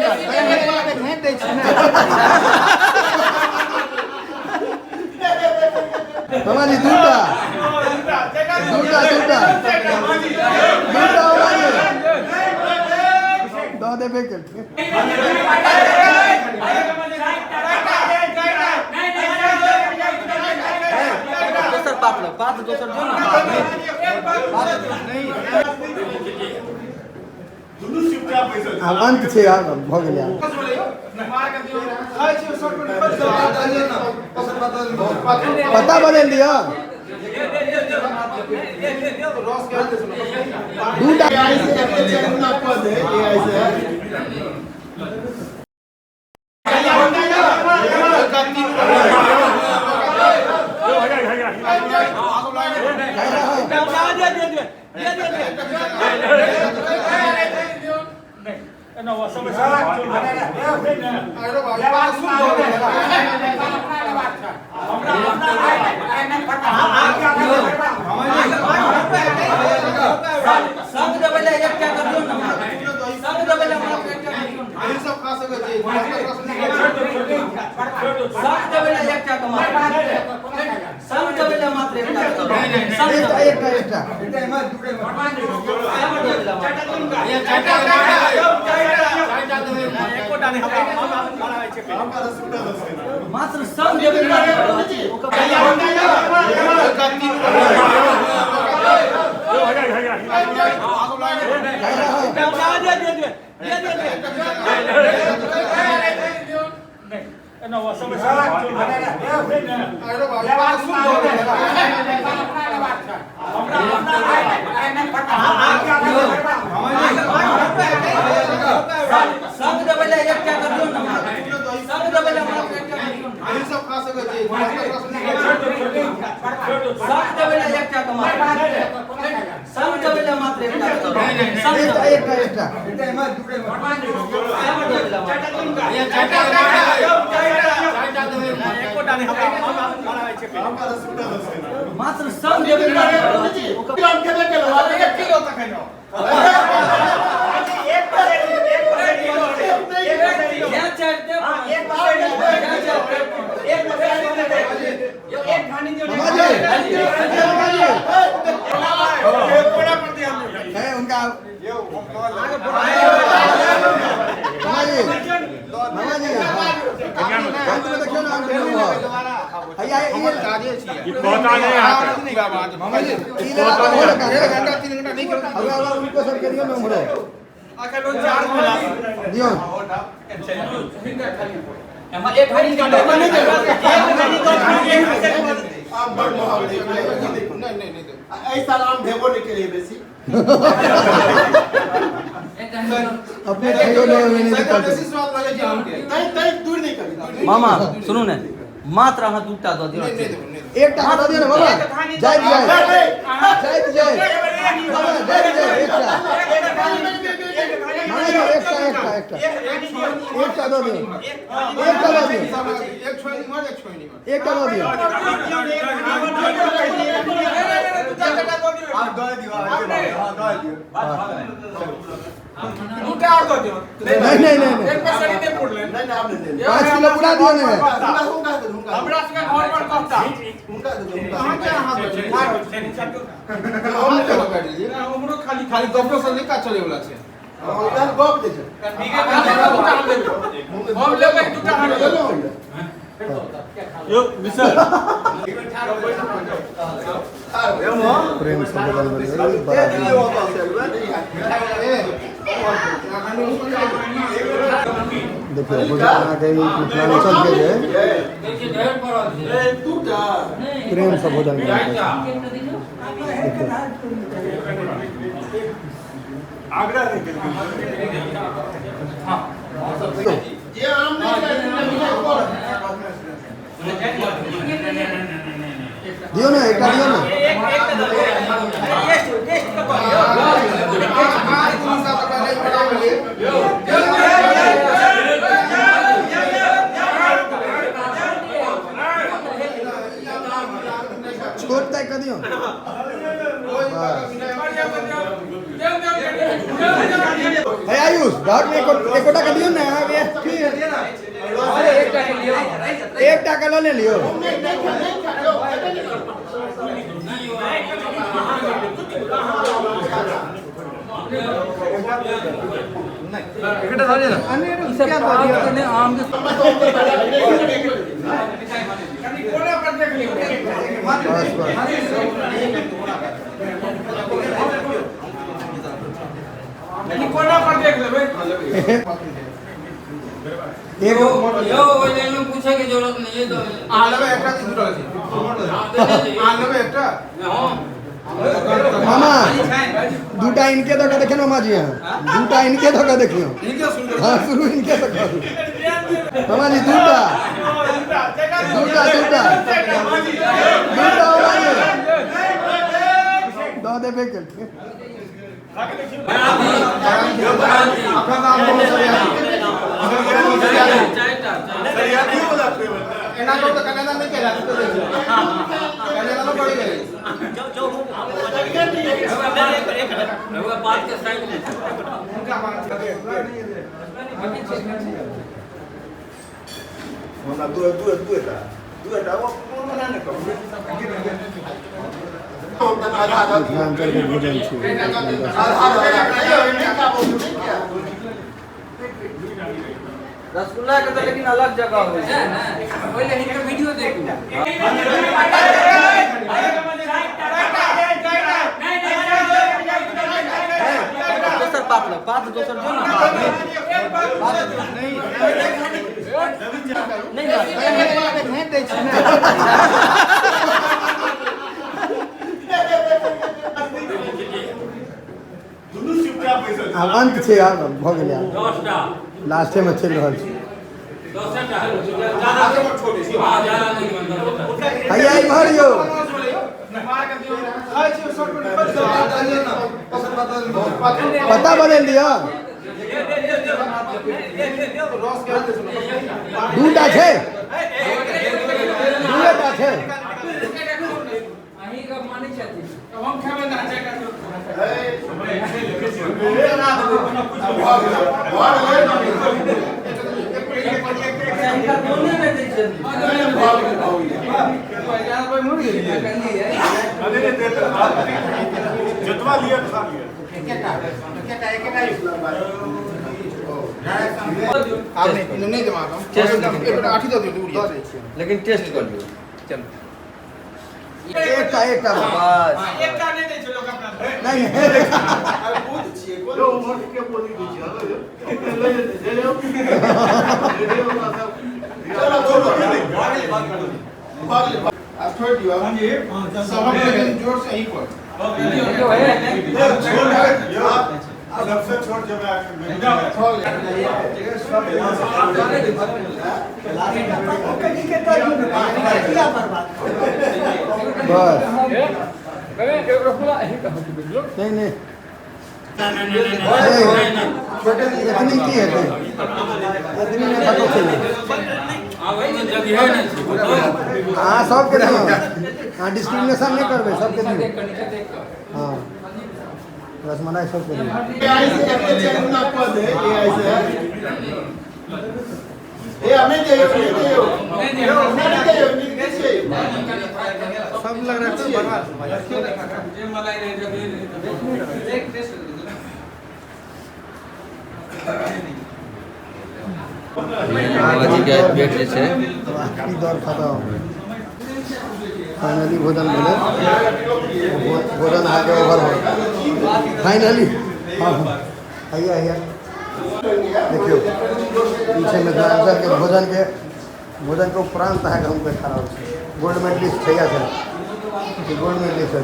झाँपि दै छी ने। मामाजी दूटा दूटा दूटा दूटा मामाजी दऽ देबे केलखिन। दोसर पात लग पात दोसर जो ने। आब अन्त छै, आब भऽ गेलै। आब पता बदलि दिअ दूटा। संग देबै लए एकटा करियौ ने, संग देबै लए मात्र एकटा करियौ ने। संग देबै लए एकटा के मात्र, संग देबै लए मात्र एकटा के संग। एकटा एकटा एकटा। संग देबै लए मात्र। मात्र संग देबै लए ओकर। संग देबै लए एकटा करियौ ने, संग देबै लए मात्र एकटा करियौ ने। संग देबै लए एकटा के मात्र, संग देबै लए मात्र एकटा के संग। एकटा एकटा एकटा। संग देबै लए मात्र। मात्र संग देबै लए ओकर। जहाँ चारि देब, जहाँ चारि देब। मामाजी, मामाजी है उनका। मामाजी, मामाजी, हाँ। अंत में देखियौ ने, अंत में हैया ई ई लेला तऽ हो रखा। अगला अगला उनको सबके दियौ ने, उम्हरो दियौ। एक हरी आम बड़ महग छै। एहि साल आम भेबो नहि केलै बेसी। अपने खइयो ने, ओहिमे नहि दिक्कत। तैं तैं दूर नहि करी। मामा सुनू ने, मात्र अहाँ दूटा दऽ दियौ। एकटा के दऽ दियौ ने बाबा। जाइत जाइत जाइत जाइत बाबा, जाइत जाइत एकटा। मामाजी, एकटा एकटा एकटा एकटा दऽ दियौ, एकटा दऽ दियौ, एकटा दऽ दियौ। नहीं नहीं नहीं नहीं। नहि नहि, आब नहि देब। 5 किलो पूरा दियौ ने। हुनका हुनका दे, हुनका हुनका दे, हुनका। हम नहि देबै, काटि दियै। खाली खाली गपो से नहीं चले वाला छै। हुनका गप दै छै। हम लेबै दूटा। लेलहुँ। यौ मिसर। प्रेम से बदल बदल बड़ा दिन। देखियौ, भोजन अहाँके ई मिथिलाञ्चलके जे प्रेमसँ भोजन करैत छै, देखियौ। आग्रह नहि केलखिन। जे आम नहि खाइ छै, मिठाइ पर। दियौ ने, एकटा दियौ ने। Test test. छोट तय कऽ दियौ। हे आयुष, घरमे एकोटा के दियौ ने। एक टाका लऽ लेलियो। बस बस कोना पर देख लेबै। एक यो ओइ पूछे के जरूरत नहीं है तो आ लेबै एकटा कि दूटा छै? आ लेबै एकटा। हां मामा दूटा इनके दऽ के देखियौ मामा जी, यहाँ दूटा इनके दऽ के देखियौ। हाँ शुरू इनके से करू मामा जी। दूटा दूटा दूटा दूटा मामा जी दऽ देबे केलखिन। एना तो कन्यादान नहीं केला, कन्यादान पड़ी गई। बात के साइड में हमरा दू दू दूटा दूटा वो मना नहि करू। मिथिलांचल के भोजन छै। रसगुल्ला के तो लेकिन अलग जगह होइ छै। पहिले हिनकर वीडियो देखू। दोसर पात ल, पात दोसर जो ना। नहीं नहीं दै छी ना। आब अंत छै, आब भऽ गेलै, आब लास्टे में चलि रहल छै। हैया इम्हर यौ। पता बदलि दिअ। दूटा छै, दूटा छै। जतवा लिया खा लिया। नहीं दिमाग लेकिन टेस्ट कर लियो। चलो एकटा एकटा बस एकटा नहीं दै छै लोक अपना। नहीं अरे पूछ छियै कोन उम्र के बोली दै छियै। ले ले ले चलो छोड़ो भाग ले आप छोड़ दियो। हां जी सब लेकिन जोर से यहीं पर सबसे छोट जगह बस। नहीं नहीं इतनी की है, इतनी नहीं पता चले। हाँ सबके दियो। हाँ डिस्क्रिमिनेशन नहीं करबे, सबके दियो। हाँ रसमलाई सबके दियो। एआई से एआई से ए हमें दे नहीं दे नहीं दे नहीं दे सब लग रहा है बर्बाद। जे मलाई रहे जब देख टेस्ट बाबाजी के पेट जे छै दौर खत्म। फाइनली भोजन भेलै, भोजन आगे ओवर हो फाइनली। हाँ हैया हैया देखियौ पीछे मिथिलांचल के भोजन के उपरांत अहाँके हम देखा रहल छी। गोल्ड मेडलिस्ट छैया छै, गोल्ड मेडलिस्ट है।